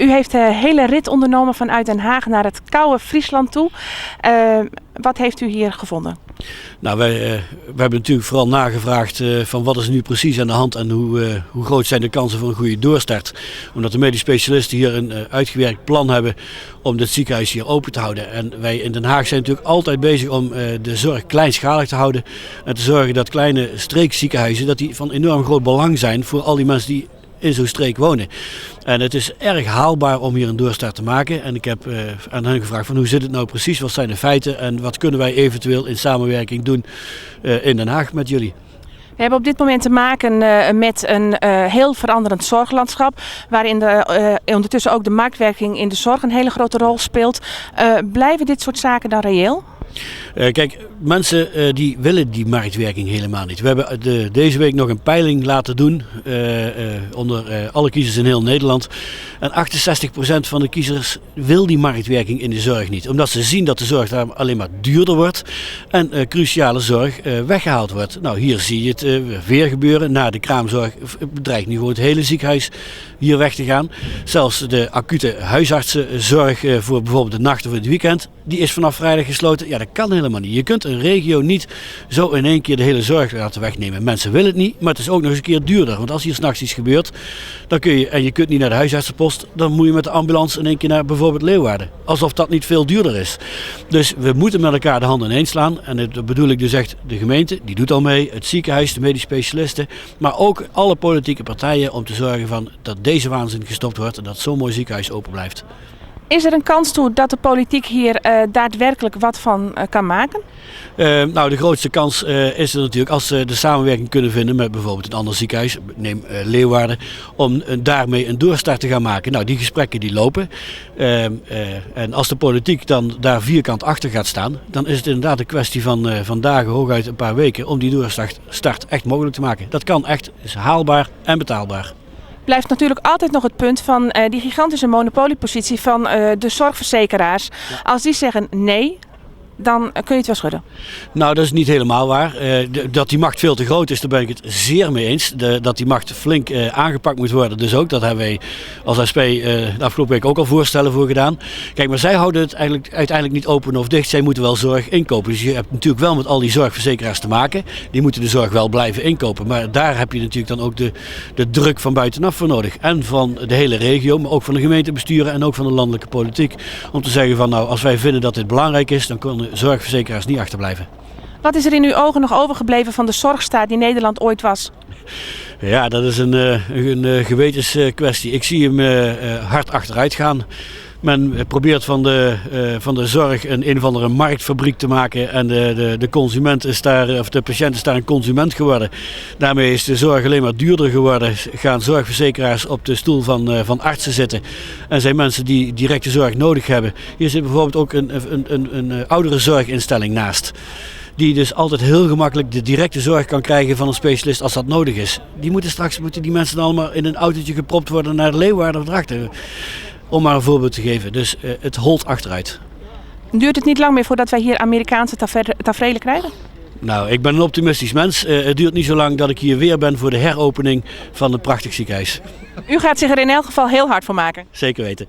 U heeft de hele rit ondernomen vanuit Den Haag naar het koude Friesland toe. Wat heeft u hier gevonden? Nou, wij hebben natuurlijk vooral nagevraagd van wat is er nu precies aan de hand en hoe groot zijn de kansen voor een goede doorstart. Omdat de medisch specialisten hier een uitgewerkt plan hebben om dit ziekenhuis hier open te houden. En wij in Den Haag zijn natuurlijk altijd bezig om de zorg kleinschalig te houden en te zorgen dat kleine streekziekenhuizen dat die van enorm groot belang zijn voor al die mensen die in zo'n streek wonen. En het is erg haalbaar om hier een doorstart te maken. En ik heb aan hen gevraagd van hoe zit het nou precies, wat zijn de feiten en wat kunnen wij eventueel in samenwerking doen in Den Haag met jullie. We hebben op dit moment te maken met een heel veranderend zorglandschap, waarin ondertussen ook de marktwerking in de zorg een hele grote rol speelt. Blijven dit soort zaken dan reëel? Mensen die willen die marktwerking helemaal niet. We hebben deze week nog een peiling laten doen onder alle kiezers in heel Nederland. En 68% van de kiezers wil die marktwerking in de zorg niet. Omdat ze zien dat de zorg daar alleen maar duurder wordt en cruciale zorg weggehaald wordt. Hier zie je het weer gebeuren. Na de kraamzorg dreigt nu gewoon het hele ziekenhuis hier weg te gaan. Zelfs de acute huisartsenzorg voor bijvoorbeeld de nacht of het weekend, die is vanaf vrijdag gesloten. Dat kan helemaal niet. Je kunt een regio niet zo in één keer de hele zorg laten wegnemen. Mensen willen het niet, maar het is ook nog eens een keer duurder. Want als hier 's nachts iets gebeurt, dan kun je, en je kunt niet naar de huisartsenpost, dan moet je met de ambulance in één keer naar bijvoorbeeld Leeuwarden. Alsof dat niet veel duurder is. Dus we moeten met elkaar de handen ineens slaan. En dat bedoel ik dus echt de gemeente, die doet al mee, het ziekenhuis, de medisch specialisten, maar ook alle politieke partijen om te zorgen van dat deze waanzin gestopt wordt en dat zo'n mooi ziekenhuis open blijft. Is er een kans toe dat de politiek hier daadwerkelijk wat van kan maken? De grootste kans is er natuurlijk als ze de samenwerking kunnen vinden met bijvoorbeeld een ander ziekenhuis, neem Leeuwarden, om daarmee een doorstart te gaan maken. Die gesprekken die lopen. En als de politiek dan daar vierkant achter gaat staan, dan is het inderdaad een kwestie van dagen, hooguit een paar weken, om die doorstart echt mogelijk te maken. Dat kan echt, is haalbaar en betaalbaar. Blijft natuurlijk altijd nog het punt van die gigantische monopoliepositie van de zorgverzekeraars. Als die zeggen nee, dan kun je het wel schudden. Dat is niet helemaal waar. Dat die macht veel te groot is, daar ben ik het zeer mee eens. Dat die macht flink aangepakt moet worden, dus ook. Dat hebben wij als SP de afgelopen week ook al voorstellen voor gedaan. Maar zij houden het eigenlijk uiteindelijk niet open of dicht. Zij moeten wel zorg inkopen. Dus je hebt natuurlijk wel met al die zorgverzekeraars te maken. Die moeten de zorg wel blijven inkopen. Maar daar heb je natuurlijk dan ook de druk van buitenaf voor nodig. En van de hele regio, maar ook van de gemeentebesturen en ook van de landelijke politiek. Om te zeggen van, als wij vinden dat dit belangrijk is, dan kunnen zorgverzekeraars niet achterblijven. Wat is er in uw ogen nog overgebleven van de zorgstaat die Nederland ooit was? Dat is een gewetenskwestie. Ik zie hem hard achteruit gaan. Men probeert van de zorg een of andere marktfabriek te maken en de consument is daar, of de patiënt is daar een consument geworden. Daarmee is de zorg alleen maar duurder geworden. Gaan zorgverzekeraars op de stoel van artsen zitten en zijn mensen die directe zorg nodig hebben. Hier zit bijvoorbeeld ook een ouderenzorginstelling naast. Die dus altijd heel gemakkelijk de directe zorg kan krijgen van een specialist als dat nodig is. Die moeten straks, moeten die mensen dan allemaal in een autootje gepropt worden naar Leeuwarden of Drachten. Om maar een voorbeeld te geven. Dus het holt achteruit. Duurt het niet lang meer voordat wij hier Amerikaanse taferelen krijgen? Ik ben een optimistisch mens. Het duurt niet zo lang dat ik hier weer ben voor de heropening van een prachtig ziekenhuis. U gaat zich er in elk geval heel hard voor maken. Zeker weten.